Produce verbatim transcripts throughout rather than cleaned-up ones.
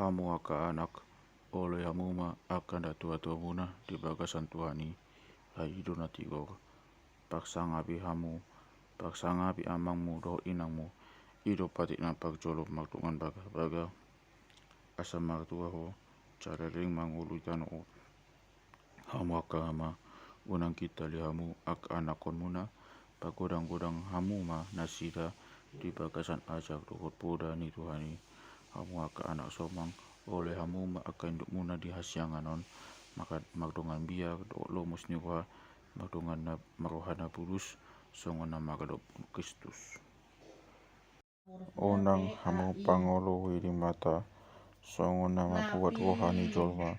Hamu angka anak, oloi hamu ma angka natuatuamuna di bagasan Tuhan i. Ai i do na tigor: Parsangapi hamu, parsangapi amangmu dohot inangmu. I do patik na parjolo mardongan bagabaga, asa martua ho, jala leleng mangolu di tano on. Hamu angka ama, unang gintali hamu angka anakhonmuna, pagodanggodang hamu ma nasida di bagasan ajar dohot poda ni Tuhan i. Hamu angka anak somang, oloi hamu ma angka indukmuna di hasiangan on, maka mardongan biar dohot lomos ni roha, mardongan na marroha na bulus, songon na maradophon Kristus. Unang hamu pangoloi Debata, songon na mambuat roha ni jolma,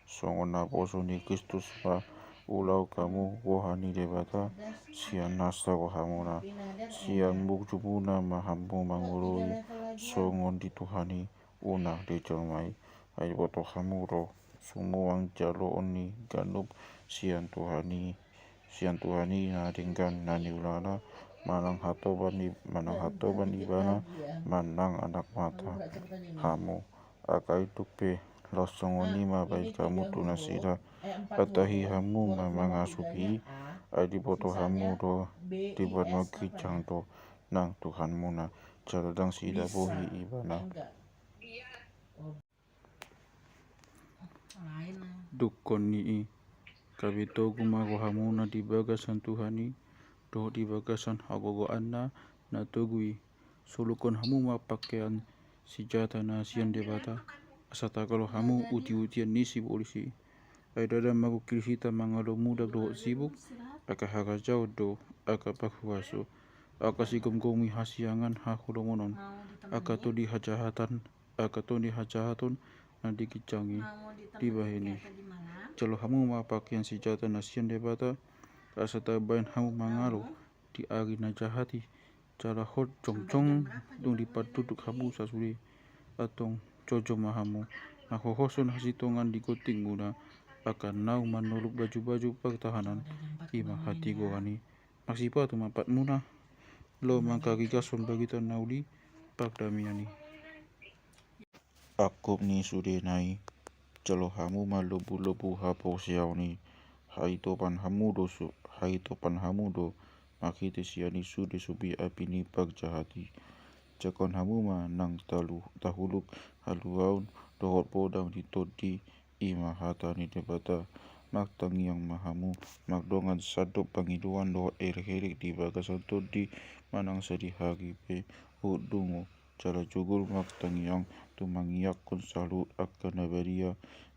songon naposo ni Kristus ma ulaon hamu roha ni Debata, sian nasa rohamuna. Sian burjumuna ma hamu mangoloi, songon di Tuhan i, unang di jolma i. Ai diboto hamu do sumuang jaloon ni ganup sian Tuhan i, sian Tuhan i na denggan na niulana, manang hatoban i, manang hatoban ibana, manang anak mata hamu. Angka induk pe, laos songon i ma baen hamu tu nasida. Atahi hamu ma mangasupi i, ai diboto hamu do, di banua ginjang do nang Tuhanmuna, jala ndang sidabohi ibana. Dungkon ni i, gabe togu ma rohamuna di bagasan Tuhan i, dohot di bagasan hagogoanna na togu i. Solukhon hamu ma pakean sinjata na sian Debata, asa tagal hamu utiutian ni sibolis i. Ai ndada mangungkil hita mangalo muda dohot sibuk, angka harajaon do angka parhuaso, angka sigomgomi hasiangan haholomon on, angka tondi hajahatan, angka tondi hajahaton na di ginjang i, dibahen i. Jalo hamu ma pakean sinjata na sian Debata, asa tabaen hamu mangalo di ari na jahat i. Jala hot jongjong dung dipandundung hamu sasude, antong jojom ma hamu, manghohoshon hasintongan di gontingmuna, angka naung manolop bajubaju partahanan, i ma hatigoran i. Marsipatu ma patmuna, laho mangkarigashon barita na uli pardamean i. Angkup ni sudena i, jalo hamu ma lombulombu haporseaon i, haitopan hamu do su-, haitopan hamu do marhite sian i sude supi api ni parjahat i. Jangkon hamu ma nang talu-, tahuluk haluaon dohot podang di tondi, i ma hata ni Debata. Martangiang ma hamu, mardongan sandok pangidoan dohot elekelek di bagasan tondi, manang sadihari pe, huhut dungo, jala jugul martangiang, tumangiangkon saluhut angka na badia.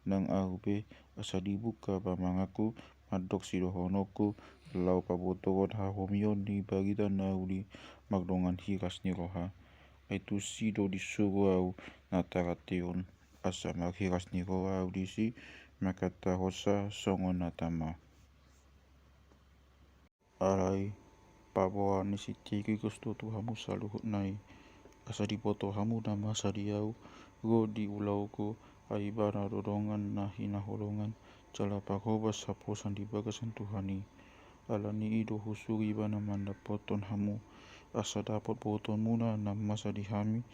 Nang ahu pe, asa dibuka ma manganku, mandok sidohononku, laho pabotohon hahomion ni barita na uli, mardongan hiras ni roha. Ai tusi do disuru ahu na tarantehon, asa marhiras ni roha ahu disi, mangkatahonsa songon na tama. Alai, paboa ni si Tikikus do tu hamu saluhutna i, asa diboto hamu na masa di ahu, ro di ulaonku, ai ibana do dongan na hinaholongan, jala parhobas haposan di bagasan Tuhan i. Ala ni i do husuru ibana mandapothon hamu, asa dapot botoonmuna na masa di hami,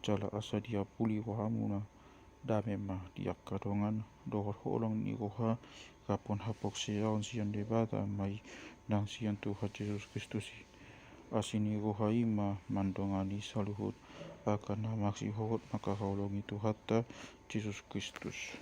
jala asa diapuli rohamuna. Dame ma di angka dongan, dohot holong ni roha, raphon haporseaon sian Debata ma i, nang sian Tuhan Jesus Kristus i. Asi ni roha i ma mandongani saluhut angka na marsihohot mangkaholongi Tuhanta Jesus Kristus.